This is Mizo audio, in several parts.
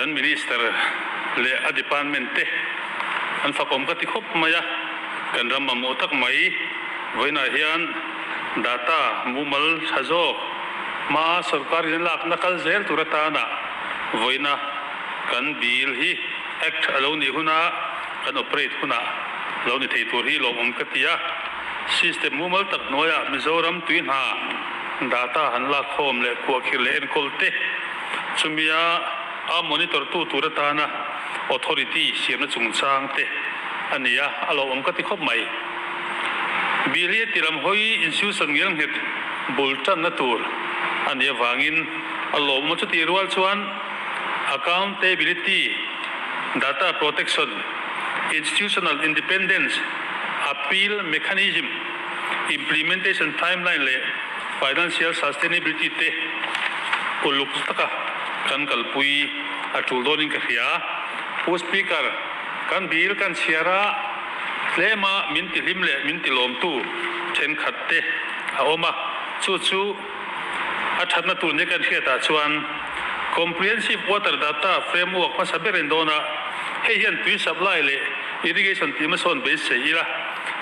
Kan Minister leh a department te an fakawm ka ti khawp mai a, kan ram mamawh tak mai vawiinah hian data mumal tha zawk hma sorkar in a lakna kal zel tur atana vawiina kan bill hi Act a lo nih huna kan operate hunah lo ni thei tur hi lawmawm ka ti a. System mumal tak hnuaiah Mizoram tui hna data han lakkhawm leh khuahkhirh leh enkawl te chumia a monitor tu tur atana authority siamna chungchang te a ni a, a lawmawm ka ti khawp mai. Bill hi a ti lam hawi insusan ngelnghet bul tanna tur a nih avangin a lawmawm a chutih rual chuan Accountability, Data Protection, Institutional Independence, Appeal Mechanism, Implementation Timeline leh Financial Sustainability te uluk taka kan kalpui a tul dawnin ka hria. Pu Speaker, kan bill kan chhiar a, tlema min tihlim leh min tilawmtu thenkhat te a awm a, chu chu a thatna tur nia kan hriatah chuan Comprehensive Water Data Framework hmasa ber in dawn a, hei hian tui supply leh irrigation tih hmasawn beisei ila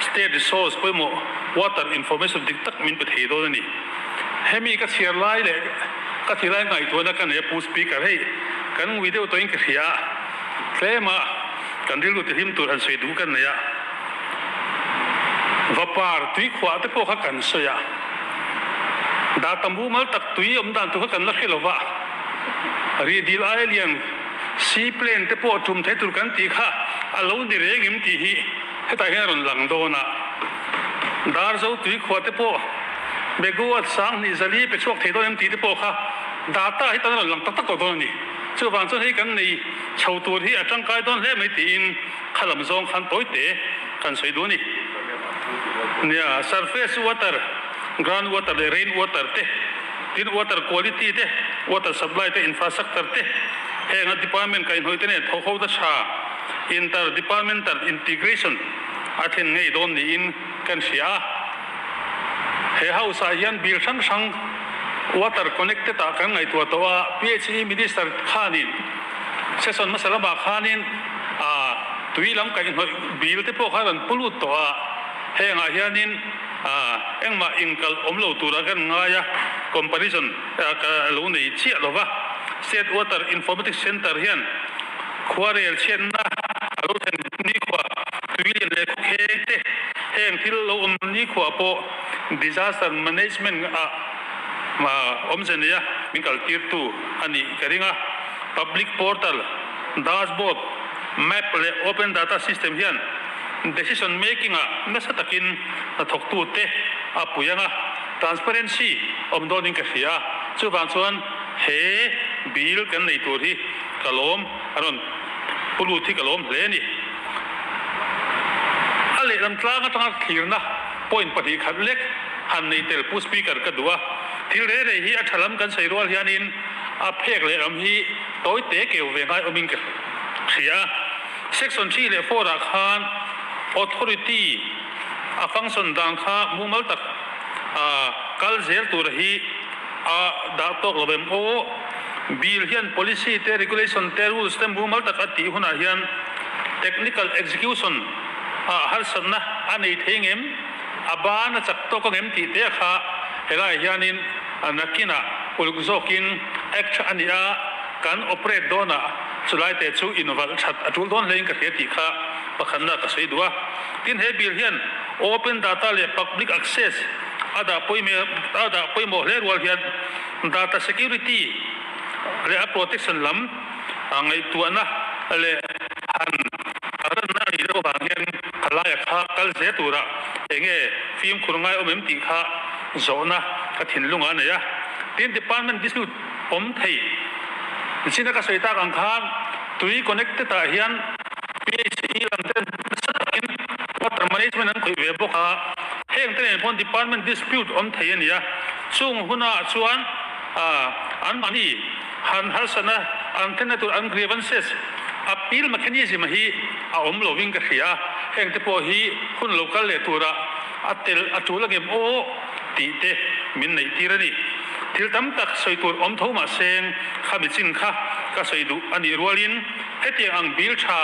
state resource pawimawh water information dik tak min pe thei dawn a ni. Hemi ka chhiar lai leh ka thi lai ngaihtuahna ka nei a Pu Speaker, hei kan ngui deuh tawhin ka hria a, tlema kan rilru tihlim tur han sawi duh kan nei a, vapar tuikhuah te pawh kha kan sawi a. Data mumal tak tui awm dan tur kha kan la hre lo va, rihdil aia lian seaplane te pawh tum thei tur kan tih kha a lo ni reng em tih hi hetah hian a rawn lang dawn a. Darzo tuikhuah te pawh megawatt 2000 pe chhuak thei dawn em tih te pawh kha data hi tan a rawn lang tak tak tawh dawn a ni. Chuvang chuan hei kan nei chho tur hi a tangkai dawn hle mai tiin kha lam zawng khan tawi te kan sawi duh a ni. Nia, surface water, ground water leh rain water te, tin water quality te, water supply te, infrastructure te, heng a department kaihhnawih te nen thawk ho ta tha inter departmental integration a thlen ngei dawn niin kan hria a. He house ah hian bill hrang hrang water connected ah kan ngaihtuah tawh a, PHE Minister khanin session hmasa lamah khanin a tui lam kaihhnawih bill te pawh kha rawn pu lut tawh a, hengah hianin engmah inkalh awm lo tura kan ngai a, comparison ka lo nei chiah lo va. State Water Informatics Centre hian khuarel chhiatna a lo thlen nikhua tui lian leh khawkheng te heng thil lo awm nikhua pawh disaster management ah awmze neia min kaltirtu a nih ka ring a, public portal dashboard Map leh Open Data System hian decision making ah nasa takin hnathawktute a pui ang a, transparency awm dawnin ka hria a, chuvang chuan he bill kan nei tur hi ka lawm, a rawn pu lut hi ka lawm hle a ni. A lehlam tlang atanga thlirna point 2 khat lek han nei tel Pu Speaker ka duh a, thil rei rei hi a tha lam kan sawi rual hianin a phek lehlam hi tawi te keu ve ngai awmin ka hria. Section 3 leh 4 ah khan authority a function dan kha mumal tak a kal zel tur hi a dah tawk lo em aw. Bill hian policy te, regulation te, rules te mumal tak a tih hunah hian technical execution ah harsatna a nei thei ngem, a ban a chak tawk angem tih te kha helaiah hianin nakinah uluk zawkin act a ni a, kan operate dawnah chulai te chu invalh that a tul dawn hlein ka hria tih kha pakhatna ka sawi duh a. Tin, he bill hian open data leh public access a dah a dah pawimawh hle rual hian data security leh a protection lam ngaihtuahna leh han ranna a nih deuh avang hian khalaia kha kal zel turah enge fimkhur ngai awm em tih kha zawhna ka thinlungah a nei a. Tin, department dispute awm thei. Nichina ka sawi tak ang khan tui connected ah hian PHE lam ten nasa takin water management an khawih ve bawk a, heng te nen pawh department dispute awm thei a ni a, chung hunah chuan anmahni han harsatna an thlenna tur an grievances appeal mechanism hi a awm lovin ka hria a, heng te pawh hi hun lo kal leh tura a tel a tul angem aw tih te min neih tir a ni. Thil tam tak sawi tur awm tho mah seng kha mi chin kha ka sawi duh a nih rualin hetiang ang bill tha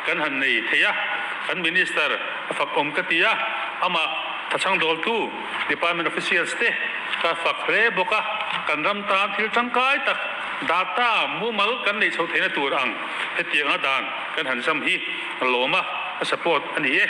kan han nei thei a, kan Minister a fak awm ka ti a, amah thachhang dawltu Department officials te ka fak hle bawk a, kan ram tan thil tangkai tak data mumal kan neih chhoh theihna tur ang hetianga dan kan han zam hi lawm a, ka support a ni e.